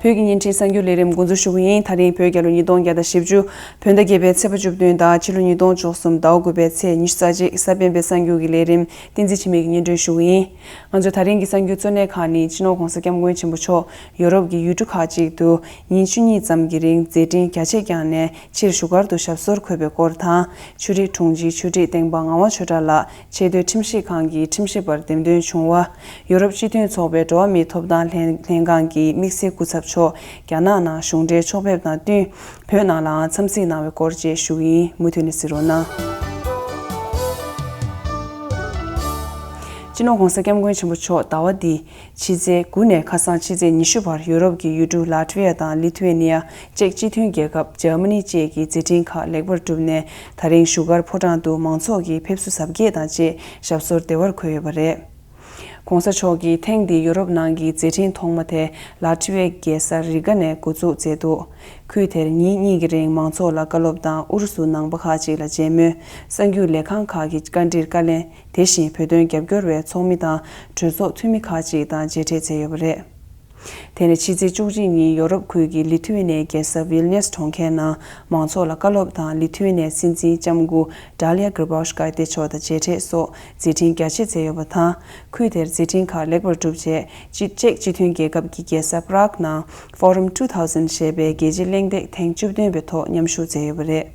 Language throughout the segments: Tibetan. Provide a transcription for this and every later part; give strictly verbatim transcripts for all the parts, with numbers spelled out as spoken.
བོད་ཀྱི་བརྙན་འཕྲིན་གསར་འགྱུར་ལས་རིམ་འགོ་འཛུགས་ཞུ་གི་ཡིན། ད་རིང་བོད་རྒྱལ་ལོ་ཉིས་སྟོང་བརྒྱ་དང་བཞི་བཅུ། བོད་ཟླ་བརྒྱད་པའི་ཚེས་པ་བཅུ་བདུན་དང་ཕྱི་ལོ་ཉིས་སྟོང་བཅུ་གསུམ་ཟླ་བ་དགུ་པའི་ཚེས་ཉི་ཤུ་རྩ་གཅིག་གཟའ་སྤེན་པའི་གསར་འགྱུར་གྱི་ལས་རིམ་བསྟན་འཛིན་འཆི་མེད་ཀྱིས་སྙན་སྒྲོན་ཞུ་གི་ཡིན། ང་ཚོ་ད་རིང་གི་གསར་འགྱུར་གཙོ་གནད་ཁག་ནི། སྤྱི་ནོར་༧གོང་ས་༧སྐྱབས་མགོན་ཆེན་པོ་མཆོག་ཡོ་རོབ་ཀྱི་ཡུལ་གྲུ་ཁག་ཅིག་ཏུ་ཉིན་བཅུ་གཉིས་ཙམ་གྱི་རིང་མཛད་འཕྲིན་རྒྱ་ཆེ་བསྐྱངས་ནས། ཕྱིར་བཞུགས་སྒར་དུ་ཞབས་སོར་འཁོད་པའི་སྐོར་དང་། ཆོས་རིག་དྲུང་ཆེ་ཆོས་ཁྲི་ལྡན་པ་ངག་དབང་ཆོས་གྲགས་ལགས་ཆེས་མཐོའི་ཁྲིམས་ཞིབ་ཁང་གི་ཁྲིམས་ཞིབ་པར་འདེམས་ཐོན་བྱུང་བ། ཡོ་རོབ་སྤྱི་མཐུན་ཚོགས་པའི་འགྲོ་བ་མིའི་ཐོབ་ཐང་ལྷན་ལྷན་ཁང་གི་དམིགས་བསལ་སྐུ་ཚབ་མཆོག་རྒྱ་ནག་ནང་གཞུང་འབྲེལ་ཕྱོགས་ཕེབས་དང་བསྟུན། བོད་ནང་ལའང་འཚམས་གཟིགས་གནང་བའི་སྐོར་བཅས་ཞུ་གི་ཡིན། མུ་མཐུད་ནས་གཟིགས་རོགས་གནང་། སྤྱི་ནོར་༧གོང་ས་༧སྐྱབས་མགོན་ཆེན་པོ་མཆོག་ཟླ་བ་འདིའི་ཕྱི་ཚེས་དགུ་ནས་ཁ་སང་ཕྱི་ཚེས་ཉི་ཤུ་བར་ཡོ་རོབ་ཀྱི་ཡུལ་གྲུ་ལ་ཏི་ཝི་ཡ་དང་ལི་ཐུ་ཝེ་ནི་ཡ། ཅེཀ་སྤྱི་མཐུན་རྒྱལ་ཁབ། འཇར་མ་ནི་བཅས་ཀྱི་མཛད་འཕྲིན་ཁག་ལེགས་པར་གྲུབ་ནས། ད་རིང་བཞུགས་སྒར་ཕོ་བྲང་དུ་མང་ཚོགས་ཀྱིས་ཕེབས་བསུ་གཟབ་རྒྱས་དང་བཅས་ཞབས་སོར་བདེ་བར་འཁོད་ཡོད་པ་རེད། ༸གོང་ས་མཆོག་གིས་ཐེངས་འདིའི་ཡོ་རོབ་ནང་གི་མཛད་འཕྲིན་ཐོག་མ་དེ་ལ་ཏི་ཝེ་རྒྱལ་ས་རི་ག་ནས་འགོ་འཛུགས་མཛད་འདུག་ཁུལ་དེར་ཉིན་གཉིས་ཀྱི་རིང་མང་ཚོགས་ལ་བཀའ་སློབ་དང་ཨུ་རུ་སུ་ནང་པ་ཁག་ཅིག་ལ་མཇལ་མོལ། གསར་འགྱུར་ལས་ཁང་ཁག་གི་བཀའ་འདྲིར་བཀའ་ལན། དེ་བཞིན་བོད་དོན་རྒྱབ་སྐྱོར་བའི་ཚོགས་མི་དང་གྲོས་ཚོགས་འཐུས་མི་ཁག་ཅིག་དང་མཇལ་འཕྲད་མཛད་ཡོད་པ་རེད། དེ་ནས་ཕྱི་ཚེས་བཅུ་གཅིག་ཉིན་ཡོ་རོབ་ཁུལ་གྱི་ལི་ཐུ་ཝེ་ནེའི་རྒྱལ་ས་ཝིལ་ནེས་གྲོང་ཁྱེར་ནང་མང་ཚོགས་ལ་བཀའ་སློབ་དང་། ལི་ཐུ་ཝེ་ནེའི་སྲིད་འཛིན་ལྕམ་སྐུ་ཌཱ་ལི་ཡ་གྷི་རི་བྷ་ཤ་ཀ་ཏེ་མཆོག་དང་མཇལ་འཕྲད་སོགས་མཛད་འཕྲིན་རྒྱ་ཆེ་མཛད་ཡོད་པ་དང་། ཁུལ་དེར་མཛད་འཕྲིན་ཁག་ལེགས་པར་གྲུབ་རྗེས། ཅེཀ་སྤྱི་མཐུན་རྒྱལ་ཁབ་ཀྱི་རྒྱལ་ས་པ་རག་ནང་Forum two thousand ཞེས་པའི་རྒྱལ་སྤྱིའི་གླེང་སྟེགས་ཐེངས་བཅུ་བདུན་པའི་ཐོག་མཉམ་ཞུགས་མཛད་ཡོད་པ་རེད།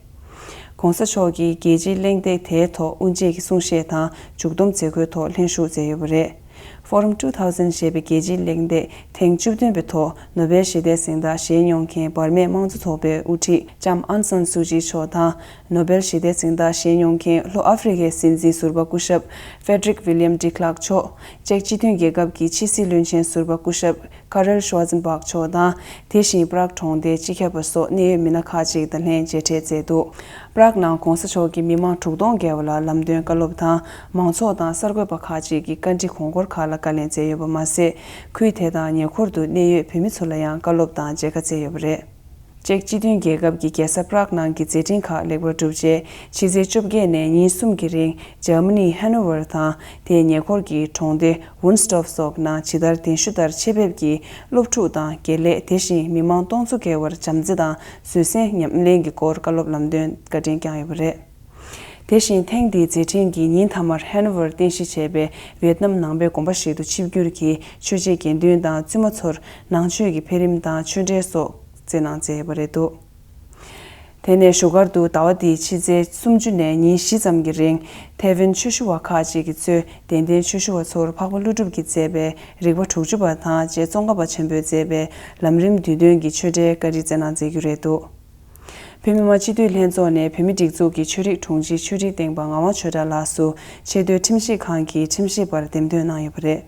༸གོང་ས་མཆོག་གིས་རྒྱལ་སྤྱིའི་གླེང་སྟེགས་དེའི་ཐོག་དབུ་འབྱེད་ཀྱི་གསུང་བཤད་དང་། མཇུག་བསྡོམས་མཛད་སྒོའི་ཐོག་ལྷན་ཞུགས་མཛད་ཡོད་པ་རེད། Forum two thousand ཞེས་པའི་རྒྱལ་སྤྱིའི་གླེང་སྟེགས་ཐེངས་བཅུ་བདུན་པའི་ཐོག་ནོ་བེལ་ཞི་བདེའི་གཟེངས་རྟགས་བཞེས་མྱོང་མཁན་འབར་མའི་དམངས་གཙོ་ཚོགས་པའི་དབུ་ཁྲིད་ལྕམ་ཨང་སན་སུའུ་ཅི་མཆོག་དང་། ནོ་བེལ་ཞི་བདེའི་གཟེངས་རྟགས་བཞེས་མྱོང་མཁན་ལྷོ་ཨ་ཧྥེ་རི་ཁའི་སྲིད་འཛིན་ཟུར་པ་སྐུ་ཞབས་ཕེ་ཌི་རིག་ཝི་ལི་ཡམ་ཌི་ཀླག་མཆོག་ཅེཀ་སྤྱི་མཐུན་རྒྱལ་ཁབ་ཀྱི་ཕྱི་སྲིད་བློན་ཆེན་ཟུར་པ་སྐུ་ཞབས་ཀ་རེལ་ཤོ་ཝ་ཛེན་བྷག་མཆོག་དང་། དེ་བཞིན་པ་རག་གྲོང་སྡེའི་སྤྱི་ཁྱབ་པ་སོགས་གནད་ཡོད་མི་སྣ་ཁག་ཅིག་དང་ལྷན་མཇལ་འཕྲད་མཛད་འདུག་པ་རག་ནང་༸གོང་ས་མཆོག་གིས་མི་མང་དྲུག་སྟོང་བརྒལ་བ་ལ་ལམ་སྟོན་བཀའ་སློབ་དང་། མང་ཚོགས་དང་གསར་འགོད་པ་ཁག་ཅིག་གི་བཀའ་འདྲི་གོང་སྐོར་ཁག་ལ་བཀའ་ལན་སྩལ་ཡོད་པ་མ་ཟད། ཁུལ་དེ་དང་ཉེ་འཁོར་དུ་གནས་ཡོད་བོད་མི་ཚོ་ལ་ཡང་བཀའ་སློབ་དང་མཇལ་ཁ་སྩལ་ཡོད་པ་རེད། ཅེཀ་སྤྱི་མཐུན་རྒྱལ་ཁབ་ཀྱི་རྒྱལ་ས་པ་རག་ནང་གི་མཛད་འཕྲིན་ཁག་ལེགས་པར་གྲུབ་རྗེས། ཕྱི་ཚེས་བཅོ་བརྒྱད་ནས་ཉིན་གསུམ་གྱི་རིང་འཇར་མ་ནིའི་ཧ་ནོ་ཝར་དང་། དེའི་ཉེ་འཁོར་གྱི་གྲོང་སྡེ་ཝུན་སི་ཏོབ་སོགས་ནང་ཇི་ལྟར་གདན་ཞུ་ལྟར་ཆེད་ཕེབས་ཀྱིས་སློབ་ཕྲུག་དང་དགེ་ལས། དེ་བཞིན་མི་མང་སྟོང་ཚོ་བརྒལ་བར་བྱམས་བརྩེ་དང་བཟོད་བསྲན་ཉམས་ལེན་གྱི་སྐོར་བཀའ་སློབ་ལམ་སྟོན་བཀའ་དྲིན་བསྐྱངས་ཡོད་པ་རེད། དེ་བཞིན་ཐེངས་འདིའི་མཛད་འཕྲིན་གྱི་ཉིན་མཐའ་མར་ཧ་ནོ་ཝར་རྟེན་གཞི་བྱས་པའི་ཝེད་ནམ་ནང་པའི་དགོན་པ་ཞིག་ཏུ་ཆིབས་བསྒྱུར་གྱིས་ཆོས་བྱེད་དགེ་འདུན་དང་བཙུན་མ་ཚོར་ནང་ཆོས་ཀྱི་འཕེལ་རིམ་དང་ཆོས་འབྲེལ་སོགས་སྩལ་གནང་མཛད་ཡོད་པ་རེད་འདུག་དེ་ནས་བཞུགས་སྒར་དུ་ཟླ་བ་འདིའི་ཕྱི་ཚེས་སུམ་ཅུ་ནས་ཉིན་བཞི་ཙམ་གྱི་རིང་ཐེ་ཝན་ཆོས་ཞུ་བ་ཁག་ཅིག་གིས་གཙོས་དད་ལྡན་ཆོས་ཞུ་བ་ཚོར་འཕགས་པ་ཀླུ་སྒྲུབ་ཀྱིས་མཛད་པའི་རིག་པ་དྲུག་ཅུ་པ་དང་རྗེ་ཙོང་ཁ་པ་ཆེན་པོས་མཛད་པའི་ལམ་རིམ་བསྡུས་དོན་གྱི་ཆོས་འབྲེལ་བཀའ་དྲིན་སྩལ་གནང་མཛད་རྒྱུ་རེད་འདུག་བོད་མི་མང་སྤྱི་འཐུས་ལྷན་ཚོགས་ནས་བོད་མིའི་སྒྲིག་འཛུགས་ཀྱི་ཆོས་རིག་དྲུང་ཆེ་ཆོས་ཁྲི་ལྡན་པ་ངག་དབང་ཆོས་གྲགས་ལགས་སུ་ཆེས་མཐོའི་ཁྲིམས་ཞིབ་ཁང་གི་ཁྲིམས་ཞིབ་པར་འདེམས་ཐོན་གནང་ཡོད་པ་རེད།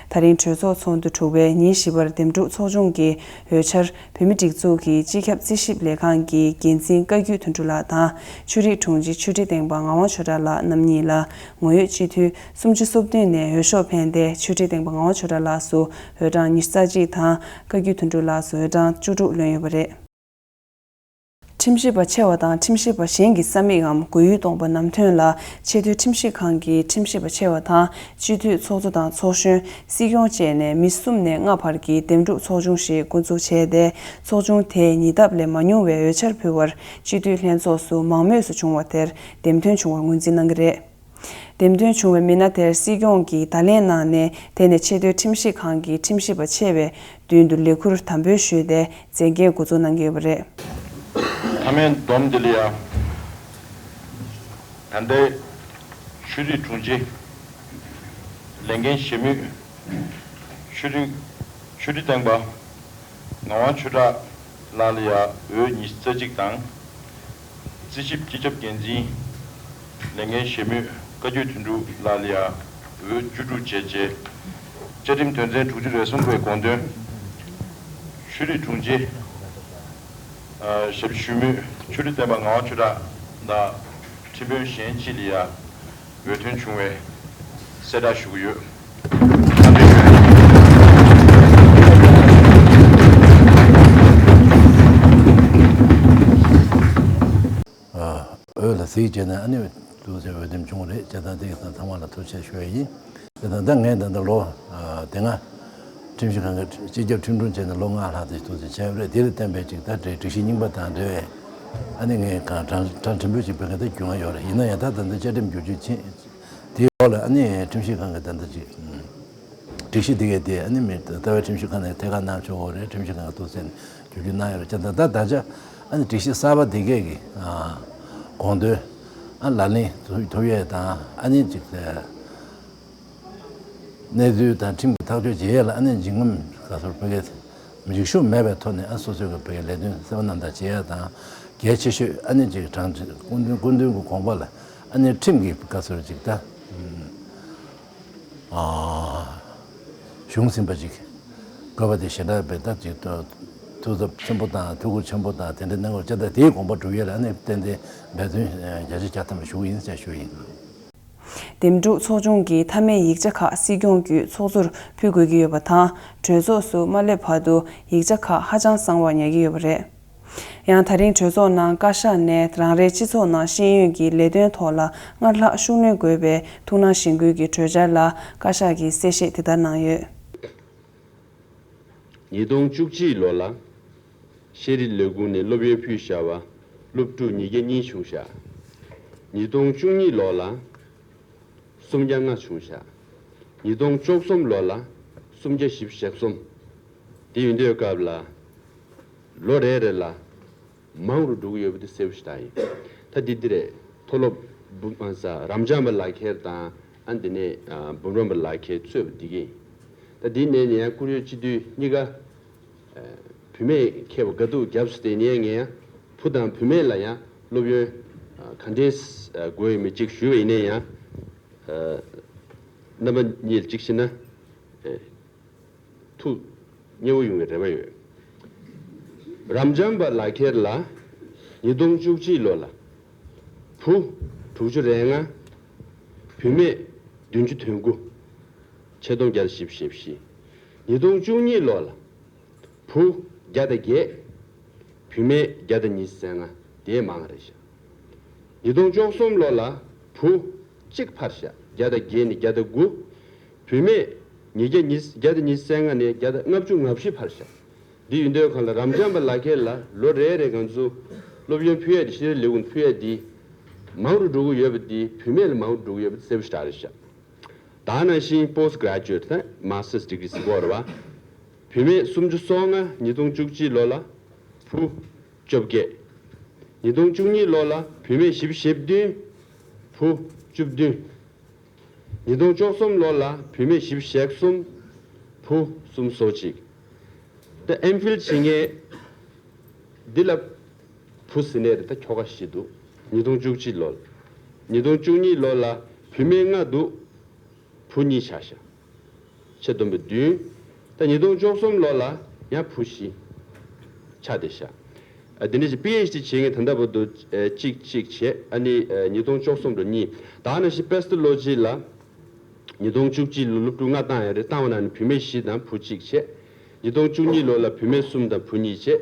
ད་རིང་གྲོས་ཚོགས་ཚོགས་འདུ་དྲུག་པའི་ཉིན་བཞི་པར་འདེམས་སྒྲུག་ཚོགས་ཆུང་གི་འོས་འཆར་བོད་མིའི་སྒྲིག་འཛུགས་ཀྱི་སྤྱི་ཁྱབ་རྩིས་ཞིབ་ལས་ཁང་གི་འགན་འཛིན་བཀའ་བརྒྱུད་དོན་གྲུབ་ལགས་དང་ཆོས་རིག་དྲུང་ཆེ་ཆོས་ཁྲི་ལྡན་པ་ངག་དབང་ཆོས་གྲགས་ལགས་རྣམ་གཉིས་ལ་ངོ་ཡོད་སྤྱི་འཐུས་སུམ་ཅུ་སོ་བདུན་ནས་འོས་ཤོག་འཕེན་ཏེ་ཆོས་ཁྲི་ལྡན་པ་ངག་དབང་ཆོས་གྲགས་ལགས་སུ་འོས་གྲངས་ཉི་ཤུ་རྩ་གཅིག་དང་བཀའ་བརྒྱུད་དོན་གྲུབ་ལགས་སུ་འོས་གྲངས་བཅུ་དྲུག་ལོན་ཡོད་པ་རེད། ཁྲིམས་ཞིབ་པ་ཆེ་བ་དང་ཁྲིམས་ཞིབ་པ་གཞན་གྱི་ས་མིག་གམ་གོ་ཡུལ་སྟོང་པ་ནམ་ཐོན་ལ་ཆེས་མཐོའི་ཁྲིམས་ཞིབ་ཁང་གི་ཁྲིམས་ཞིབ་པ་ཆེ་བ་དང་སྤྱི་འཐུས་ཚོགས་གཙོ་དང་ཚོགས་གཞོན། སྲིད་སྐྱོང་བཅས་ནས་མི་གསུམ་ནས་ལྔ་བར་གྱི་འདེམས་སྒྲུག་ཚོགས་ཆུང་ཞིག་འགོ་འཛུགས་བྱས་ཏེ། ཚོགས་ཆུང་དེས་ཉེ་འདབས་ལས་མ་ཉུང་བའི་འོས་འཆར་ཕུལ་བར་སྤྱི་འཐུས་ལྷན་ཚོགས་སུ་མང་མོས་སུ་བྱུང་བ་དེར་འདེམས་ཐོན་བྱུང་བར་ངོས་འཛིན་གནང་གི་རེད། འདེམས་ཐོན་བྱུང་བའི་མི་སྣ་དེར་སྲིད་སྐྱོང་གིས་བརྡ་ལན་གནང་ནས། དེ་ནས་ཆེས་མཐོའི་ཁྲིམས་ཞིབ་ཁང་གི་ཁྲིམས་ཞིབ་པ་ཆེ་བའི་མདུན་དུ་ལས་ཁུར་དམ་འབུལ་ཞུས་ཏེ་མཛད་འགན་འགོ་འཛུགས་གནང་གི་ཡོད་པ་རེད། མཐའ་མའི་སྡོམ་འདི་ལ་ཡ། ད་ལྟའི་ཆོས་རིག་དྲུང་ཆེ། ལས་འགན་བཞེས་མུས། ཆོས་རིག་ཆོས་ཁྲི་ལྡན་པ། ངག་དབང་ཆོས་གྲགས་ལགས་ལ་ཡ་འོས་ཉི་ཤུ་རྩ་གཅིག་དང་། རྩིས་ཞིབ་སྤྱི་ཁྱབ་འགན་འཛིན་ལས་འགན་བཞེས་མུས་བཀའ་བརྒྱུད་དོན་གྲུབ་ལགས་ལ་ཡ་འོས་བཅུ་དྲུག་བྱས་རྗེས། བཅའ་ཁྲིམས་དོན་ཚན་དྲུག་ཅུ་རེ་གསུམ་པའི་དགོངས་དོན། ཆོས་རིག་དྲུང་ཆེ། ཨ། ཞབས་ཞུ་མུས་ཆོས་ཁྲི་ལྡན་པ་ངག་དབང་ཆོས་གྲགས་དང་ཁྲིམས་དཔོན་གཞན་གཅིག་ལ་ཡ། འོས་ཐོན་བྱུང་བའི་གསལ་བསྒྲགས་ཞུ་གི་ཡོད། འོས་ལ་གཟིགས་བྱས་ནས་ཨ་ནི་ཐུགས་རྗེ་འོས་འདེམས་བྱུང་བ་རེད། བྱས་ཙང་དེ་ཡི་ཚང་མ་ལ་ཐུགས་རྗེ་ཆེ་ཞུ་ཡ་ཡིན། དེ་དང་ད་ངས་ད་ལྟ་ལོ་དེ་སྔ་ ཁྲིམས་ཞིབ་ཁང་གི་སྤྱི་ཁྱབ་ཁྲིམས་དྲུང་བྱས་ནས་ལོ་ལྔ་ལྷག་ཙམ་ཐུག་ཙམ་བྱས་ཡོད་རེད། དེ་ལ་བརྟེན་པའི་ཅིག་ད་སྒྲིག་གཞི་རྙིང་པ་དང་འབྲེལ་བའི་ཨ་ནི་ངས་གང་གྲངས་གྲངས་ཕྲན་བུ་ཅིག་དཔེ་ཁ་ད་སྐྱོན་ཡོད་རེད། ཡིན་ན་ཡང་ད་ད་ལྟ་བཅའ་ཁྲིམས་བསྒྱུར་བཅོས་ཕྱིན་དེའི་འོག་ལ་ཨ་ནི་ཁྲིམས་ཞིབ་ཁང་གི་ད་ལྟ་ཅིག་སྒྲིག་གཞི་དེ་གས་དེ་ཨ་ནི་མི་ལྟ་བའི་ཁྲིམས་ཞིབ་ཁང་ནས་ཐད་ཀར་གནང་ཆོག་གི་རེད། ཁྲིམས་ཞིབ་ཁང་གི་ཐུག་ཚད་ནས་བསྒྱུར་བཅོས་གནང་ཡོད་རེད། ཅེས་ད་ད་ད་ཆ་ཨ་ནི་སྒྲིག་གཞི་གསར་པ་དེ་གས་ཀྱི་དགོངས་དོན་ཨ་ལག་ལེན་ཐུབ་ཐུབ་ཡས་དང་ཨ་ནི་ཅིག་གནས་ཚུལ་དང་ཁྲིམས་ཀྱི་ཐག་གཅོད་བྱེད་ཡས་ལ་ཨ་ནི་འཇིགས་སྣང་ག་ཚོད་ཕ་གི་འཇིགས་ཤུགས་མེད་པའི་ཐོག་ནས་ཨ་སོ་སོའི་གི་ཕ་གི་ལས་དོན་གསལ་པོ་རྣམ་དག་བྱེད་ཡས་དང་། གལ་ཆེ་ཤོས་ཨ་ནི་ཅིག་དྲང་སྐུ་མདུན་སྐུ་མདུན་གྱི་དགོངས་པ་ལ་ཨ་ནི་ཁྲིམས་ཀྱི་ག་ཚོད་ཅིག་ད་གཞུང་ཟིན་པ་ཅིག་དགོས་པ་དེ་ཞེ་དྲག་པའི་ད་ཅིག་ཐུགས་ཚབ་ཆེན་པོ་དང་ཐུགས་ཁུར་ཆེན་པོ་དང་དེ་འདྲ་གནང་དགོས་བྱས། ད་དེའི་དགོངས་པ་སྒྲུབ་ཡས་ལ་ཨ་ནི་ཏན་ཏན་འབད་བརྩོན་བརྒྱ་ཆ་བརྒྱ་ཐམ་པ་ཞུ་གི་ཡིན་ཟེར་ཞུ་ཡིན། འདེམས་སྒྲུག་ཚོགས་ཆུང་གི་མཐའ་མའི་ཡིག་ཆ་ཁག་སྲིད་སྐྱོང་བརྒྱུད་ཚོགས་གཙོར་ཕུལ་དགོས་ཀྱི་ཡོད་པ་དང་། གྲོས་ཚོགས་སུ་མ་སླེབས་བར་དུ་ཡིག་ཆ་ཁག་ཧ་ཅང་གསང་བ་ཉར་གྱི་ཡོད་པ་རེད། ཡང་ད་རིང་གྲོས་ཚོགས་ནང་བཀའ་ཤག་ནས་རང་རེའི་སྤྱི་ཚོགས་ནང་ཤེས་ཡོན་གྱི་ལས་དོན་ཐོག་ལ་སྔར་ལྷག་ཤུགས་སྣོན་དགོས་པའི་ཐུགས་སྣང་གཞེན་སྐུལ་གྱི་གྲོས་འཆར་ལ་བཀའ་ཤག་གིས་གསལ་བཤད་དེ་ལྟར་གནང་ཡོད། ཉིས་སྟོང་བཅུ་གཅིག་ལོ་ལ་ཤེས་རིག་ལས་ཁུངས་ནས་སློབ་ཡོན་ཕུལ་བཞག་པ་སློབ་ཕྲུག་ཉིས་བརྒྱ་གཉིས་བྱུང་བཞག་ཉིས་སྟོང་བཅུ་གཉིས་ལོ་ལ་སུམ་བརྒྱ་ལྔ་བྱུང་བཞག་ཉིས་སྟོང་བཅུ་གསུམ་ལོ་ལ་སུམ་བརྒྱ་བཞི་བཅུ་ཞེ་གསུམ། དེ་ཡིན་དུས་སྐབས་ལ་ལོ་རེ་རེ་ལ་མང་རུ་འགྲོ་གི་ཡོད་པ་དེ་གསལ་པོ་ཞེ་དྲག་ཡིན། ད་འདི་འདི་རེད། མཐོ་སློབ་བུ་ཨ་ས་རབ་འབྱམས་པ་ལག་ཁྱེར་དང་ཨ་འདི་ནས་ཨ་འབུམ་རམས་པ་ལག་ཁྱེར་རྩོད་པ་འདི་གས་ཡིན། ད་འདི་ནས་ནས་ཡང་བཀུར་འོས་སྤྱི་འཐུས་གཉིས་ཀ་ཨ་བུད་མེད་མཁས་པ་དགའ་སྡུག་རྒྱབ་སུ་བསྡད་ནས་ངས་ཡང་བུ་དང་བུད་མེད་ལ་ཡང་སློབ་ཡོན་ཨ་ག་འདྲས་ཨ་དགོས་ཡོད་མེད་ཅིག་ཞུས་པ་ཡིན་ན་ཡང་ཨ་རྣམ་པ་གཉིས་ལ་ཅིག་བཤད་ན་ཨ། ཐུགས་མཉེས་པོ་ཡོང་བའི་རེ་བ་ཡོད། རབ་འབྱམས་པ་ལག་ཁྱེར་ལ་ཉིས་སྟོང་བཅུ་གཅིག་ལོ་ལ་བུ་དྲུག་ཅུ་རེ་ལྔ། བུད་མེད་བདུན་ཅུ་དོན་དགུ། ཆེ་མཐོང་བརྒྱ་དང་བཞི་བཅུ་ཞེ་བཞི། ཉིས་སྟོང་བཅུ་གཉིས་ལོ་ལ་བུ་བརྒྱ་དང་བརྒྱད། བུད་མེད་བརྒྱ་དང་ཉི་ཤུ་རྩ་ལྔ། དེའི་མང་རེད་ཤག་ཉིས་སྟོང་བཅུ་གསུམ་ལོ་ལ་བུ་གཅིག་འཕར་ཤག་བརྒྱ་དང་བརྒྱད་ནས་བརྒྱ་དང་དགུ། བུད་མེད་ཉིས་བརྒྱ་ཉི་བརྒྱ་དང་ཉི་ཤུ་རྩ་ལྔ་ནས་བརྒྱ་དང་ལྔ་བཅུ་ང་བཞི་འཕར་ཤག་འདི་ཡིན་དུས་གང་ལ་རབ་འབྱམས་པ་ལག་ཁྱེར་ལ་ལོ་རེ་རེ་ང་ཚོ་སློབ་ཡོན་ཕུལ་ཡས་དེ་ཤེས་རིག་ལས་ཁུངས་ཕུལ་ཡས་དེ་མང་རུ་འགྲོ་གི་ཡོད་པ་དེ་བུད་མེད་ལ་མང་རུ་འགྲོ་གི་ཡོད་པ་གསལ་པོ་ཞེ་དྲག་རེད་ཤག་ད་ནང་བཞིན་པོ་སི་ཊི་གྷ་རེ་ཇུ་ཨེ་ཊི་དང་མ་སི་ཊར་སི་ཌི་གི་རི་ཟེར་གྱི་ཡོད་རེད་བ། བུད་མེད་སུམ་ཅུ་སོ་ལྔ། ཉིས་སྟོང་བཅུ་གཅིག་ལོ་ལ་བུ་བཅོ་བརྒྱད། ཉིས་སྟོང་བཅུ་གཉིས་ལོ་ལ་བུད་མེད་བཞི་བཅུ་ཞེ་བདུན། བུ་བཅུ་བདུན། ཉིས་སྟོང་བཅུ་གསུམ་ལོ་ལ་བུད་མེད་བཞི་བཅུ་ཞེ་གསུམ། བུ་སུམ་ཅུ་སོ་གཅིག་ད་ཨེམ་ཕིལ་བྱེད་མཁན་འདི་ལ་བུ་ཟེར་ནས་རེད། ད་ཁྱོ་ག་བཞི་འདུག་ཉིས་སྟོང་བཅུ་གཅིག་ལོ་ལ། ཉིས་སྟོང་བཅུ་གཉིས་ལོ་ལ་བུད་མེད་ལྔ་འདུག་བུ་གཉིས་ཆགས་ཤག་ཆེ་བསྡོམས་པ་བདུན། ད་ཉིས་སྟོང་བཅུ་གསུམ་ལོ་ལ་ཡང་བུ་བཞི་ཆགས་བསྡད་ཤག་ཨ་དེ་ནས་ཅིག་པི་ཨེཆ་ཌི་བྱེད་མཁན་ད་ལྟ་བར་དུ་ཨ་གཅིག་གཅིག་བྱས། ཨ་ནི་ཨ་ཉིས་སྟོང་བཅུ་གསུམ་ལོ་གཉིས། ད་ནང་བཞིན་པེ་སི་ཊི་ལོ་ཇི་ལ་ཉིས་སྟོང་བཅུ་གཅིག་ལོ་སློབ་ཕྲུག་ལྔ་བཏང་ཡོད་རེད། བཏང་བ་ནང་ནས་བུད་མེད་བཞི་དང་བུ་གཅིག་བྱས། ཉིས་སྟོང་བཅུ་གཉིས་ལོ་ལ་བུད་མེད་གསུམ་དང་བུ་གཉིས་བྱས།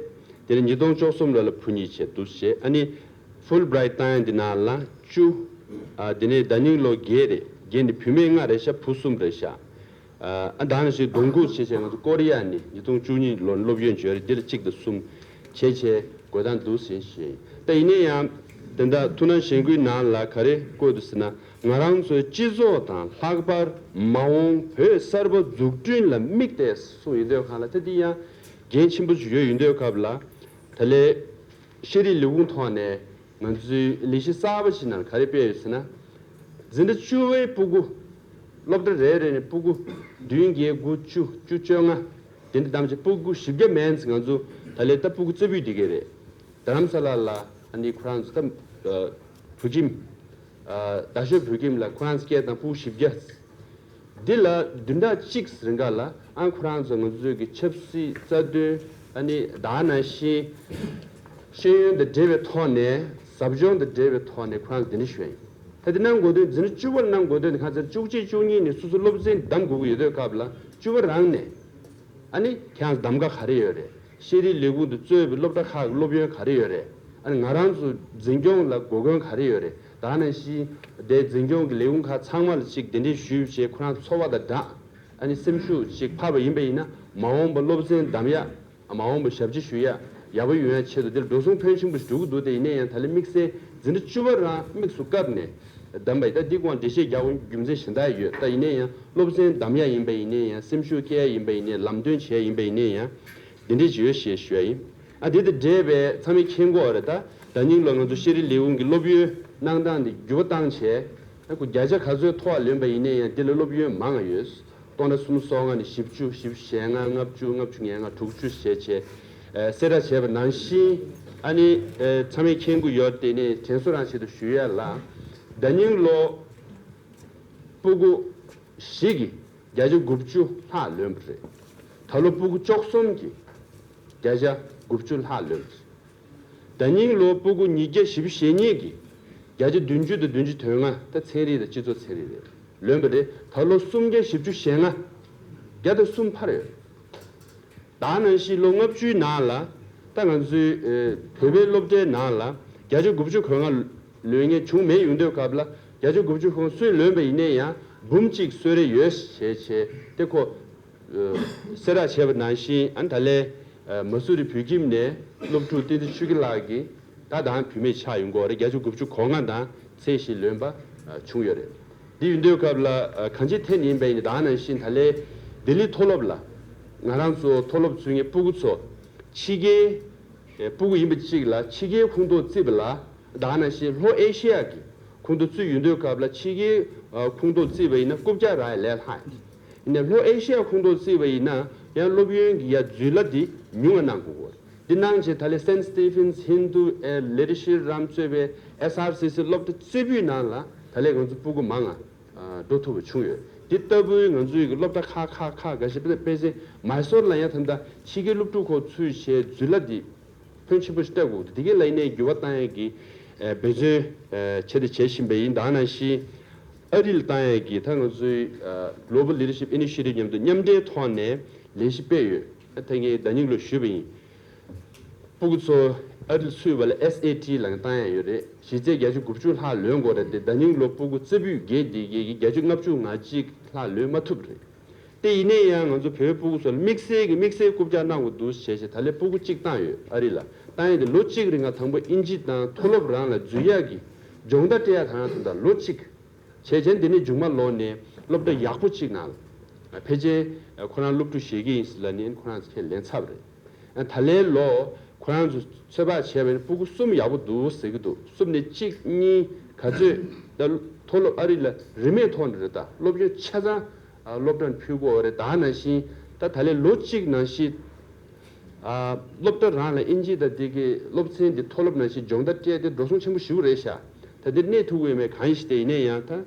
དེ་ནས་ཉིས་སྟོང་བཅུ་གསུམ་ལོ་ལ་བུ་གཉིས་བྱས་འདུག་བྱས། ཨ་ནི་ཧྥུལ་བྷི་རའེ་ཊི་བཏང་ཡ་འདི་ནང་ལ་བཅུ། ཨ་དེ་ནས་ཟླ་སྙིང་ལོ་བརྒྱད་རེད། བརྒྱད་ནི་བུད་མེད་ལྔ་རེད་ཤག་བུ་གསུམ་རེད་ཤག་ཨ་ད་ནང་བཞིན་སྡོང་འགུག་བྱས་བྱས་ང་ཚོ་ཀོ་རི་ཡ་ནས་ཉིས་སྟོང་བཅུ་གཉིས་ལོ་སློབ་ཡོན་བྱོས་རེད། འདི་ལ་གཅིག་དང་གསུམ་བྱས་བྱས་དགོས་སྟངས་འདུག་ཟེར་བཤད་ཡིན། ད་ཡིན་ན་ཡང་དེ་འདྲ་ཐུགས་སྣང་གཞེན་སྐུལ་ནང་ལ་ག་རེ་བཀོད་འདུག་ཟེར་ན། ང་རང་ཚོའི་སྤྱི་ཚོགས་དང་ལྷག་པར་མ་འོངས་བོད་གསར་པ་འཛུགས་སྐྲུན་ལ་དམིགས་ཏེ་གསུངས་ཡོད་དུས་སྒང་ལ། ད་འདི་ཡང་འགན་ཆེན་པོ་ཞིག་ཡོད་ཡིན་དུས་སྐབས་ལ་ད་ལས་ཤེས་རིག་ལས་ཁུངས་ཐོག་ནས་ང་ཚོའི་ལས་གཞི་གསར་པ་ཞིག་ནང་ག་རེ་སྤེལ་ཡོད་ཟེར་ན། འཛིན་གྲྭ་བཅུ་པའི་སྤུ་གུ། སློབ་གྲྭ་རེ་རེ་ནས་སྤུ་གུ་བདུན་བརྒྱད་དགུ་བཅུ་བཅུ་བཅོ་ལྔ་དེ་འདྲ་བདམས་བྱས། སྤུ་གུ་བཞི་བརྒྱ་མན་ཙམ་ང་ཚོ་ད་ལས་ད་སྤུ་གུ་རྩེ་ཕུད་འདི་གས་རེད། རྡ་རམ་ས་ལ་ལ་ཨ་ནི་ཁོ་རང་ཚོ་ད་བོད་ཁྱིམ། རྡ་ཤོད་བོད་ཁྱིམ་ལ་ཁོ་རང་ཚོ་སྐད་དང་སྤུ་གུ་བཞི་བརྒྱ། འདི་ལ་བདུན་ཕྲག་གཅིག་རིང་ག་ལ་ཨ་ཁོ་རང་ཚོ་ང་ཚོའི་གི་ཆབ་སྲིད་རྩ་དོན། ཨ་ནི་ད་ནང་བཞིན་ཤེས་ཡོན་དང་འབྲེལ་བའི་ཐོག་ནས། ཟབ་སྦྱོང་དང་འབྲེལ་བའི་ཐོག་ནས་ཁོ་རང་ཚོ་འདི་འདྲ་ཞུ་ཡ་ཡིན། ད་འདི་གནང་དགོས་དོན། འཛིན་གྲྭ་བཅུ་པ་ལ་གནང་དགོས་དོན་དེ་གང་ཟེར། བཅུ་གཅིག་བཅུ་གཉིས་ནས་སོ་སོ་སློབ་ཚན་བདམས་དགོས་ཀྱི་ཡོད་དུས་སྐབས་ལ་བཅུ་པ་རང་ནས། ཨ་ནི་ཁྱེད་རང་གདམ་ག་ག་རེ་ཡོད་རེད། ཤེས་རིག་ལས་ཁུངས་དུ་གཙོས་པའི་སློབ་གྲྭ་ཁག་གི་སློབ་ཡོན་ག་རེ་ཡོད་རེད། ཨ་ནི་ང་རང་ཚོ་འཛིན་སྐྱོང་ལ་གོ་སྐོན་ག་རེ་ཡོད་རེད། ད་ནང་བཞིན་དེ་འཛིན་སྐྱོང་གི་ལས་ཁུངས་ཁག་ཚང་མ་ལ་ཅིག་གདན་འདྲེན་ཞུས་བྱས་ཁོ་རང་ཚོ་འཚོ་བ་དང་སྦྲགས་ཨ་ནི་སེམས་ཤུགས་ཅིག་འཕར་བ་ཡིན་པ་ཡིན་ན་ མ་འོངས་པ་སློབ་ཚན་གདམ་ཡག་མ་འོངས་པ་ཞབས་ཕྱི་ཞུ་ཡག་ཡག་པོ་ཡོང་ཡག་ཆེད་དུ་འདིར་འགྲོ་སོང་ཕོན་ཆེན་པོ་ཞིག་འགྲོ་གི་འདུག་དེ་ཡིན་ན་ཡང་ད་ལན་དམིགས་བསལ་འཛིན་གྲྭ་བཅུ་པ་རང་དམིགས་སུ་བཀར་ནས་གདམ་པ་ཡིན། ད་འདི་སྒང་འགྲེལ་བཤད་རྒྱག་དགོས་རྒྱུ་མཚན་གཞན་དག་ཡོད། ད་ཡིན་ན་ཡང་སློབ་ཚན་གདམ་ཡག་ཡིན་པ་ཡིན་ན་ཡང་སེམས་ཤུགས་སྐྱེད་ཡག་ཡིན་པ་ཡིན་ན་ཡང་ལམ་སྟོན་བྱེད་ཡག་ཡིན་པ་ཡིན་ན་ཡང་འདི་འདྲས་ཅིག་ཡོད་ཞེས་ཞུ་ཡག་ཡིན། ཨ་འདི་དང་འབྲེལ་བའི་ཚང་མས་མཁྱེན་གྱི་ཡོད་རེད། ད་ད་ནིང་ལོ་ང་ཚོ་ཤེས་རིག་ལས་ཁུངས་ཀྱི་སློབ་ཡོན་གནང་སྟངས་འདི་འགྱུར་བ་བཏང་བྱས། ཨ་ཁོ་བརྒྱ་ཆ་ག་ཚོད་མཐོ་བ་ལོན་པ་ཡིན་ན་ཡང་འདི་ལ་སློབ་ཡོན་མང་ང་ཡོད། སྟོང་ཕྲག་སུམ་ཅུ་སོ་ལྔ་ནས་བཞི་བཅུ། བཞི་བཅུ་ཞེ་ལྔ། ལྔ་བཅུ། ལྔ་བཅུ་ང་ལྔ། དྲུག་ཅུ་བྱས་བྱས། ཨ་གསལ་བསྒྲགས་བྱས་པ་ནང་བཞིན། ཨ་ནི་ཨ་ཚང་མས་མཁྱེན་གྱི་ཡོད། དེ་ནས་དྲན་གསོ་རང་ཆེད་དུ་ཞུ་ཡག་ལ། ད་ནིང་ལོ་སྤུ་གུ་བཞི་གིས་བརྒྱ་ཆ་དགུ་བཅུ་ལྷག་ལོན་པ་རེད། ད་ལོ་སྤུ་གུ་བཅུ་གསུམ་གྱིས་བརྒྱ་ཆ་དགུ་བཅུ་ལྷག་ལོན་པ་རེད། ད་ནིང་ལོ་སྤུ་གུ་ཉིས་བརྒྱ་བཞི་བཅུ་ཞེ་གཉིས་ཀྱིས་བརྒྱ་ཆ་བདུན་ཅུ་དང་བདུན་ཅུ་དོན་ལྔ། ད་ཚན་རིག་དང་སྤྱི་ཚོགས་ཚན་རིག་རེད། ལོན་པ་རེད། ད་ལོ་སུམ་བརྒྱ་བཞི་བཅུ་ཞེ་ལྔ། བརྒྱ་དང་གསུམ་འཕར་ཡོད། ད་ནང་བཞིན་ལོ་ལྔ་བཅུའི་ནང་ལ་ད་ང་ཚོའི་ཨེ་བོད་པའི་སློབ་གྲྭའི་ནང་ལ་བརྒྱ་ཆ་དགུ་བཅུ་གོ་ལྔ་ལོན་མཁན་བྱུང་མེད་ཡོང་དུས་སྐབས་ལ་བརྒྱ་ཆ་དགུ་བཅུ་གོ་ལྔ་སུས་ལོན་པ་ཡིན་ན་ཡང་འབུམ་གཅིག་གསོལ་རས་ཡོད་ཞེས་བྱས་ཏེ་ཁོ་གསལ་བསྒྲགས་བྱས་པ་ནང་བཞིན། ཨ་ནི་ད་ལན་མ་སུ་རི་བོད་ཁྱིམ་ནས་སློབ་ཕྲུག་བསྟན་འཛིན་ཆོས་སྐྱིད་ལགས་ཀྱིས་ད་དང་བུད་མེད་ཆགས་ཡོང་གི་ཡོད་རེད། བརྒྱ་ཆ་དགུ་བཅུ་གོ་ལྔ་དང་ཚད་གཞི་ལོན་པ་བྱུང་ཡོད་རེད། འདི་ཡིན་དུས་སྐབས་ལ་གང་ཅིའི་ཐད་ནས་ཡིན་པ་ཡིན་ན་ད་ནང་བཞིན་ད་ལན་ལྡི་ལི་མཐོ་སློབ་ལ་ང་རང་ཚོ་མཐོ་སློབ་ཚུད་མཁན་སྤུ་གུ་ཚོ་ཕྱི་རྒྱལ་སྤུ་གུ་ཡིན་པ་གཅིག་ལ་ཕྱི་རྒྱལ་ཁོངས་གཏོགས་བརྩིས་པ་ལ། ད་ནང་བཞིན་ལྷོ་ཨེ་ཤི་ཡ་གི་ཁོངས་གཏོགས་ཚུད་ཡོང་དུས་སྐབས་ལ་ཕྱི་རྒྱལ་ཁོངས་གཏོགས་བརྩིས་པ་ཡིན་ན་རྐུབ་བཀྱག་རག་ཡ་ལས་ལྷག་ཡིན། ཡིན་ནའི་ལྷོ་ཨེ་ཤི་ཡ་ཁོངས་གཏོགས་བརྩིས་པ་ཡིན་ན་ཡང་སློབ་ཡོན་གྱི་ཡ་རྫུས་གླ་འདི་ཉུང་ང་གནང་དགོས་ཀྱི་ཡོད། འདི་གནང་བྱས་ད་ལན་Saint Stephen's Hindu Literature རམ་གཙོས་པའི་S R C C སློབ་གྲྭ་རྩེ་ཕུད་ནང་ལ་ད་ལན་ང་ཚོ་སྤུ་གུ་མང་ང་འགྲོ་ཐུབ་པ་བྱུང་ཡོད། འདི་ལྟ་བུའི་ང་ཚོའི་གི་སློབ་གྲྭ་ཁག་ཁག་ཁག་འགའ་ཞིག་དཔེར་ན་མའི་སོར་ལ་ཡང་ད་ལྟ་ཕྱི་རྒྱལ་སློབ་ཕྲུག་ཁོ་ཚུད་བྱས་རྫུས་གླ་འདི་ཕོན་ཆེན་པོ་ཞིག་སྤྲད་དགོས་འདུག་དེ་གའི་ལ་ཡིན་ནའི་འགྱུར་བ་བཏང་ཡས་ཀྱི་འབད་བརྩོན་བྱས་ཏེ་བྱེད་བཞིན་པ་ཡིན། ད་ནང་བཞིན་ཨ་རི་ལ་བཏང་ཡས་ཀྱི་ད་ང་ཚོའི་Global Leadership Initiative མཉམ་དུ་མཉམ་འབྲེལ་ཐོག་ནས་ལས་གཞི་སྤེལ་ཡོད། ད་ངས་ཟླ་ཉིན་ལོ་ཞུས་པ་ཡིན། སྤུ་གུ་ཚོ་ཨ་རི་ལ་ཚུད་པ་ལ་S A T ལ་བཏང་ཡས་ཡོད་རེད། གཞི་རྩའི་བརྒྱ་ཆ་དགུ་བཅུ་ལྷག་ལོན་དགོས་རེད་དེ་ཟླ་ཉིན་ལོ་སྤུ་གུ་རྩེ་ཕུད་བརྒྱད་དེ་གའི་བརྒྱ་ཆ་ལྔ་བཅུ་ང་གཅིག་ལྷག་ལོན་མ་ཐུབ་རེད། དེ་ཡིན་ནའི་ཡང་ང་ཚོ་བོད་སྤུ་གུ་ཚོ་ལ་དམིགས་བསལ་གྱི་དམིགས་བསལ་རྐུབ་བཀྱག་གནང་དགོས་འདུག་བྱས་བྱས་ད་ལན་སྤུ་གུ་གཅིག་བཏང་ཡོད། ཨ་རི་ལ་བཏང་ཡས་དེ་ལོ་གཅིག་རིང་ལ་དང་པོ་དབྱིན་ཇི་དང་མཐོ་སློབ་རང་ལ་འཛུལ་ཡག་གི་སྦྱོང་བརྡར་སྤྲད་ཡག་དང་དང་ལོ་གཅིག་བྱས་རྗེས་འདི་ནས་མཇུག་མ་ལོག་ནས་སློབ་གྲྭ་ཡག་པོ་གཅིག་ནང་ལ་ཕལ་ཆེར་ཁོ་རང་སློབ་ཕྲུག་བཞེས་ཀྱི་ཡིན་ཟེར་ལབ་ནས་ཁོ་རང་ཚོ་ཁས་ལེན་ཚར་བ་རེད། ད་ལན་ལོ་ཁོ་རང་ཚོ་ཚོད་དཔག་བྱས་པ་ཡིན་ན་སྤུ་གུ་གསུམ་ཡག་པོ་འདུག་ཟེར་གྱི་འདུག་གསུམ་ནས་གཅིག་གཉིས་ག་ཚོད་ད་མཐོ་སློབ་ཨ་རི་ལ་རིན་མེད་ཐོག་ནས་རེད། ད་སློབ་ཡོན་ཆ་ཚང་སློབ་གྲྭ་ནས་ཕུལ་དགོས་རེད། ད་ནང་བཞིན་ད་ད་ལན་ལོ་གཅིག་ནང་བཞིན་སློབ་གྲྭ་རང་ལ་དབྱིན་ཇི་དང་དེ་གའི་སློབ་ཚན་དེ་མཐོ་སློབ་ནང་བཞིན་སྦྱོང་བརྡར་སྤྲད་དེ་འགྲོ་སོང་ཆེན་པོ་ཞིག་རེད་ཤག་ད་འདིར་གནས་ཐུབ་ཀྱི་ཡོད་མེད་གང་ཡིན་ཞིག་དེ་ཡིན་ན་ཡང་ད།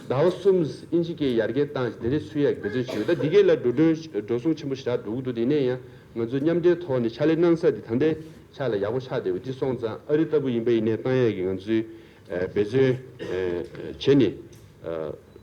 ཟླ་བ་གསུམ་དབྱིན་ཇི་སྐད་ཡར་རྒྱས་བཏང་དེ་འདྲའི་ཚུད་ཡག་འབད་བརྩོན་བྱེད་ཡོད། ད་འདི་གའི་ལ་འགྲོ་གྲོན་འགྲོ་སོང་ཆེན་པོ་ཞེ་དྲག་འགྲོ་གི་འདུག་དེ་ནས་ཡང་ང་ཚོ་མཉམ་འབྲེལ་ཐོག་ནས་ཕྱག་ལས་གནང་ས་དེ་ད་ལྟའི་ཆ་ལ་ཡག་པོ་ཆགས་བསྡད་པ་འདི་སོང་ཙང་ཨ་རི་ལྟ་བུ་ཡིན་པ་ཡིན་ནའི་བཏང་ཡག་གི་ང་ཚོའི་འབད་བརྩོན་བྱས་ནས་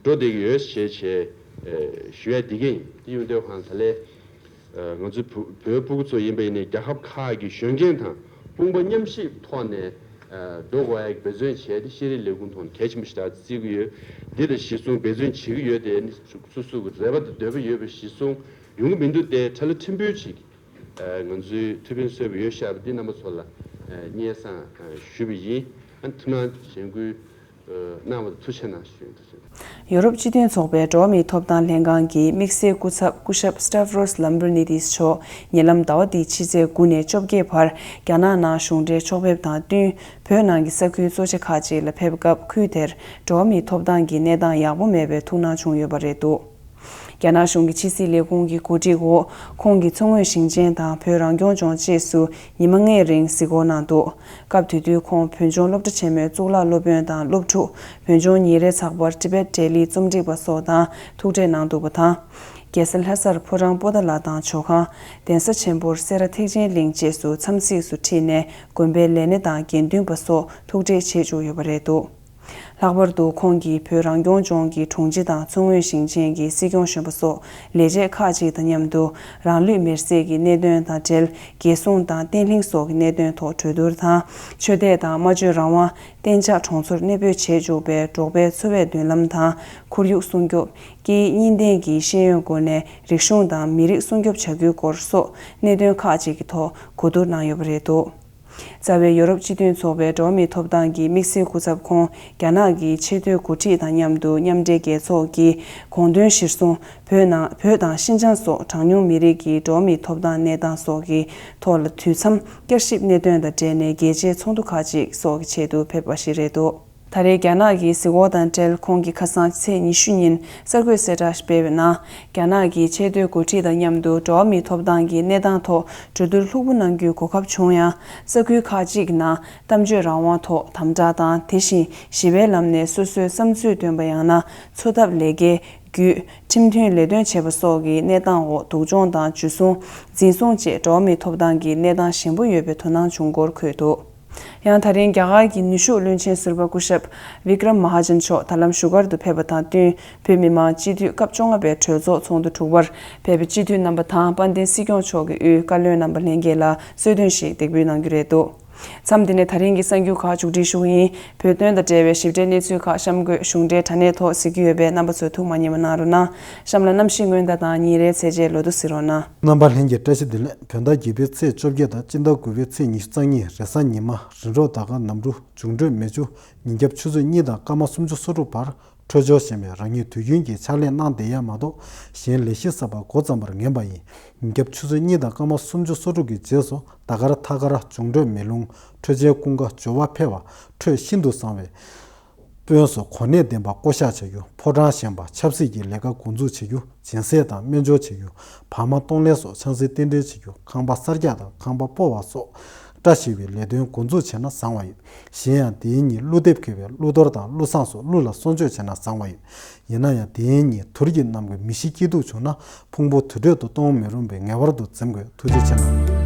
འགྲོ་བསྡད་ཀྱི་ཡོད་ཞེས་བྱས་ཞུ་ཡག་འདི་གས་ཡིན། དེ་ཡོང་དུས་གང་ལྟར་ལས། ང་ཚོའི་བོད་བོད་སྤུ་གུ་ཚོ་ཡིན་པ་ཡིན་ནའི་རྒྱལ་ཁབ་ཁག་གི་གཞོན་སྐྱེས་དང་དཔུང་པ་མཉམ་གཤིབ་ཐོག་ནས་འགྲོ་དགོས་ཡག་འབད་བརྩོན་བྱས་ཏེ་ཤེས་རིག་ལས་ཁུངས་ཐོག་ནས་གལ་ཆེན་པོ་ཞེ་དྲག་བརྩི་གི་ཡོད། འདི་ལ་གཞི་བཟུང་འབད་བརྩོན་བྱེད་ཀྱི་ཡོད་དེ་ནི་སོ་སོ་གི་རེ་བ་དང་འདོད་པ་ཡོད་པ་གཞི་བཟུང་ཡོང་གི་མི་འདུག་སྟེ་ཁྲ་ལ་ཕྲན་བུ་ཅིག་ང་ཚོས་ཐུགས་ཕན་གསོས་པ་ཡོད་ཤག་པ་འདི་རྣམ་པ་ཚོ་ལ་སྙན་སེང་ཞུས་པ་ཡིན། ཨ་ཐུགས་སྣང་གཞེན་སྐུལ། གནང་བར་ཐུགས་རྗེ་གནང་ཞུ་ཡོད། ཡོ་རོབ་སྤྱི་མཐུན་ཚོགས་པའི་འགྲོ་བ་མིའི་ཐོབ་ཐང་ལྷན་ཁང་གི་དམིགས་བསལ་སྐུ་ཚབ་སྐུ་ཞབས་Stavros Lambrinidis མཆོག་ཉེ་ལམ་ཟླ་བ་འདིའི་ཕྱི་ཚེས་དགུ་ནས་བཅོ་བརྒྱད་བར་རྒྱ་ནག་ནང་གཞུང་འབྲེལ་ཕྱོགས་ཕེབས་དང་བསྟུན་བོད་ནང་གི་ས་ཁུལ་གཙོ་ཆེ་ཁག་ཅིག་ལ་ཕེབས་སྐབས་ཁུལ་དེར་འགྲོ་བ་མིའི་ཐོབ་ཐང་གི་གནས་སྟངས་ཡག་པོ་མེད་པའི་ཐུགས་སྣང་བྱུང་ཡོད་པ་རེད་འདུག་རྒྱ་ནག་གཞུང་གི་ཕྱི་སྲིད་ལས་ཁུངས་ཀྱི་གོ་སྒྲིག་འོག་ཁོང་གིས་མཚོ་སྔོན་ཞིང་ཆེན་དང་བོད་རང་སྐྱོང་ལྗོངས་བཅས་སུ་ཉི་མ་ལྔའི་རིང་གཟིགས་སྐོར་གནང་འདུག་སྐབས་དེ་དུས་ཁོང་བོད་ལྗོངས་སློབ་གྲྭ་ཆེན་མོའི་གཙུག་ལག་སློབ་དཔོན་དང་སློབ་ཕྲུག་བོད་ལྗོངས་ཉིན་རེའི་ཚགས་པར་Tibet Daily རྩོམ་སྒྲིག་པ་སོགས་དང་ཐུག་འཕྲད་གནང་འདུག་པ་དང་། རྒྱལ་ས་ལྷ་སར་ཕོ་བྲང་པོ་ཏཱ་ལ་དང་ཇོ་ཁང་། གདན་ས་ཆེན་པོར་སེ་ར་ཐེག་ཆེན་གླིང་བཅས་སུ་འཚམས་གཟིགས་སུ་ཁྲིད་ནས་དགོན་པའི་ལས་སྣེ་དང་དགེ་འདུན་པ་སོགས་ཐུག་འཕྲད་བྱེད་བཅུག་ཡོད་པ་རེད་འདུག་ལྷག་པར་དུ་ཁོང་གིས་བོད་རང་སྐྱོང་ལྗོངས་ཀྱི་དྲུང་ཆེ་དང་མཚོ་སྔོན་ཞིང་ཆེན་གྱི་སྲིད་སྐྱོང་གཞོན་པ་སོགས་ལས་བྱེད་ཁག་ཅིག་དང་མཉམ་དུ། རང་ལུས་མེར་སྲེག་གི་གནད་དོན་དང་འབྲེལ། རྒྱལ་སྲུང་དང་བརྟན་ལྷིང་སོགས་ཀྱི་གནད་དོན་ཐོག་གྲོས་བསྡུར་དང་། ཆོས་དད་དང་སྨྲ་བརྗོད་རང་དབང་། གཏན་འཇགས་གྲོང་ཚོར་གནས་སྤོས་བྱེད་བཅུག་པའི་འབྲོག་པའི་འཚོ་བའི་མདུན་ལམ་དང་། ཁོར་ཡུག་སྲུང་སྐྱོབ། སྐད་ཡིག་གཉིས་ལྡན་གྱི་ཤེས་ཡོན་སྒོ་ནས་རིག་གཞུང་དང་མི་རིགས་སྲུང་སྐྱོབ་བྱ་རྒྱུའི་སྐོར་སོགས་གནད་དོན་ཁག་ཅིག་གི་ཐོག་གོ་བསྡུར་གནང་ཡོད་པ་རེད་འདུག་རྩ་བའི་ཡོ་རོབ་སྤྱི་མཐུན་ཚོགས་པའི་འགྲོ་བ་མིའི་ཐོབ་ཐང་གི་དམིགས་བསལ་སྐུ་ཚབ་ཁོང་རྒྱ་ནག་གི་ཆེས་མཐོའི་འགོ་ཁྲིད་དང་མཉམ་དུ་མཉམ་འབྲེལ་རྒྱལ་ཚོགས་ཀྱི་དགོངས་དོན་གཞིར་བཟུང་། བོད་ནང་བོད་དང་ཤིན་ཅང་སོགས་གྲངས་ཉུང་མི་རིགས་ཀྱི་འགྲོ་བ་མིའི་ཐོབ་ཐང་གནས་སྟངས་སོགས་ཀྱི་ཐོག་ལ་དུས་མཚམས་བསྐྱར་ཞིབ་གནད་དོན་དང་འབྲེལ་ནས་རྒྱལ་སྤྱིའི་ཚོགས་འདུ་ཁག་ཅིག་སོགས་ཀྱི་ཆེད་དུ་ཕེབས་པ་ཞིག་རེད་འདུག་ད་རེས་རྒྱ་ནག་གི་གཟིགས་སྐོར་དང་འབྲེལ་ཁོང་གིས་ཁ་སང་ཚེས་ཉི་ཤུ་ཉིན་གསར་འགོད་གསལ་བསྒྲགས་ཤིག་སྤེལ་བའི་ནང་། རྒྱ་ནག་གི་ཆེས་མཐོའི་འགོ་ཁྲིད་དང་མཉམ་དུ་འགྲོ་བ་མིའི་ཐོབ་ཐང་གི་གནས་སྟངས་ཐོག་གྲོས་བསྡུར་ལྷུག་པོ་གནང་རྒྱུའི་གོ་སྐབས་བྱུང་ཡང་། ས་ཁུལ་ཁག་ཅིག་གི་ནང་གཏམ་བརྗོད་རང་དབང་ཐོག་དམ་དྲག་དང་། དེ་བཞིན་ཞི་བའི་ལམ་ནས་སོ་སོའི་བསམ་ཚུལ་འདོན་པ་ཡང་ན་འཚོ་ཐབས་ལས་ཀའི་བརྒྱུད་ཁྲིམས་མཐུན་ལས་དོན་བྱེད་པ་སོགས་ཀྱི་གནས་སྟངས་འོག་སྡུག་སྦྱོང་དང་འཇུ་བཟུང་། འཛིན་བཟུང་བཅས་འགྲོ་བ་མིའི་ཐོབ་ཐང་གི་གནས་སྟངས་ཞན་པོ་ཡོད་པའི་དོ་སྣང་བྱུང་སྐོར་འཁོད་འདུག་ཡང་ད་རིང་རྒྱ་གར་གྱི་ནུས་ཤུགས་བློན་ཆེན་ཟུར་པ་སྐུ་ཞབས་བི་ཀྲམ་མ་ཧ་ཇན་མཆོག་ད་ལམ་བཞུགས་སྒར་དུ་ཕེབས་པ་དང་བསྟུན། བོད་མི་མང་སྤྱི་འཐུས་སྐབས་བཅོ་ལྔ་པའི་གྲོས་ཚོགས་ཚོགས་འདུ་དྲུག་པར་ཕེབས་པའི་སྤྱི་འཐུས་རྣམ་པ་དང་དཔལ་ལྡན་སྲིད་སྐྱོང་མཆོག་གི་དབུས་བཀའ་བློན་རྣམ་པ་ལྷན་རྒྱས་ལ་གསོལ་སྟོན་ཞིག་འདེགས་འབུལ་གནང་རྒྱུ་རེད་འདུག་མཚམས་འདི་ནས་ད་རིང་གི་གསར་འགྱུར་ཁག་མཇུག་སྒྲིལ་ཞུ་གི་ཡིན། བོད་དོན་དང་འབྲེལ་བའི་ཞིབ་ཕྲའི་གནས་ཚུལ་ཁག་གཤམ་འཁོད་གཞུང་འབྲེལ་དྲ་གནས་ཐོག་གཟིགས་ཀྱི་ཡོད་པས་རྣམ་པ་ཚོས་ཐུགས་མ་མཉེས་པ་གནང་རོགས་གནང་། གཤམ་ལ་གནམ་གཤིས་སྔོན་བརྡ་དང་ཉིན་རེའི་ཚེས་བཅད་ལོ་ཐོ་གཟིགས་རོགས་གནང་། རྣམ་པ་ལྷན་རྒྱས་བཀྲ་ཤིས་བདེ་ལེགས། བོད་ཟླ་བརྒྱད་པའི་ཚེས་བཅོ་བརྒྱད་དང་སྤྱི་ཟླ་དགུ་པའི་ཚེས་ཉི་ཤུ་རྩ་གཉིས་རེས་གཟའ་ཉི་མ། རིམ་གྲོ་ཟླ་སྐར་ནམ་གྲུ། འབྱུང་འཕྲོད་མེ་ཆུ། ཉིན་རྒྱབ་ཆུ་ཚོད་གཉིས་དང་སྐར་མ་སུམ་ཅུ་སོ་དྲུག་བར་འཕྲོད་སྦྱོར་ཞན་པས་རང་ཉིད་དུས་རྒྱུན་གྱི་ཕྱག་ལས་གནང་བསྡད་ཡ་མ་གཏོགས་གཞན་ལས་གཞི་གསར་པ་འགོ་བརྩམས་པར་ངེས་པ་ཡིན། ཉིན་རྒྱབ་ཆུ་ཚོད་གཉིས་དང་སྐར་མ་སུམ་ཅུ་སོ་དྲུག་གི་རྗེས་སུ་ཟླ་སྐར་མཐའ་སྐར། འབྱུང་འཕྲོད་མེ་རླུང་། འཕྲོད་བྱེད་ཀུན་དགའ། སྦྱོར་བ་འཕེལ་བ། འཕྲོད་ཤིན་ཏུ་བཟང་བའི་དཔོན་སོགས་གོ་གནས་ལྡན་པ་བསྐོ་གཞག་བྱ་རྒྱུ། ཕོ་བྲང་བཞེངས་པ། ཆབ་སྲིད་ཀྱི་ལས་ཀ་འགོ་འཛུགས་བྱེད་རྒྱུ། སྦྱིན་སྲེག་དང་སྨན་སྦྱོར་བྱེད་རྒྱུ། བག་མ་གཏོང་ལེན་སོགས་ཆང་སའི་རྟེན་འབྲེལ་བྱེད་རྒྱུ། ཁང་པ་གསར་རྒྱག་དང་ཁང་པ་སྤོ་བ་སོགས་བཀྲ་ཤིས་པའི་ལས་དོན་འགོ་འཛུགས་བྱས་ན་བཟང་བ་ཡོད། གཞན་ཡང་དེའི་ཉིན་ཀླུ་འདེབས་མཁས་པའི་ཀླུ་གཏོར་དང་ཀླུ་བསངས་སོགས་ཀླུ་ལ་གསོལ་མཆོད་བྱས་ན་བཟང་བ་ཡོད། ཡིན་ན་ཡང་དེའི་ཉིན་དུར་གྱི་གནམ་གྱི་མི་ཤི་སྐྱིད་སྡུག་བྱུང་ན་ཕུང་པོ་དུར་ཁྲོད་དུ་གཏོང་མི་རུང་བས་ངེས་པར་དུ་འཛེམ་དགོས། ཐུགས་རྗེ་ཆེ་གནང་།